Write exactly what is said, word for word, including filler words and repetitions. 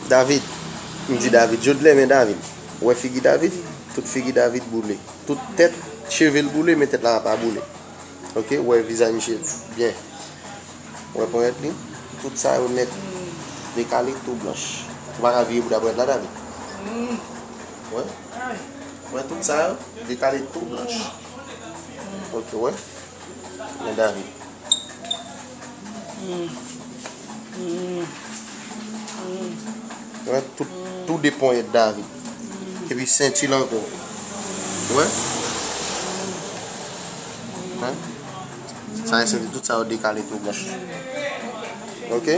David, m di David, Jodlè, men David. Ou wè figi David? Tout figi David boule. Tout tèt, cheve l boule, men tèt la pa boule. Ok, ou wè vizaj misye byen. Ou wè ponyèt li? Tout sa yo nèt dekale, tou blanch. Ou pa ka vire bouda ponyèt la, David? Ou wè? Ou wè tout sa yo dekale, tou blanch. Ok, ou wè? Men David. Ou wè, tout, tou de ponyèt David. Epi senti l ankò. Ou wè? Hein? Sa e senti tout sa yo dekale, tou blanch. Ok?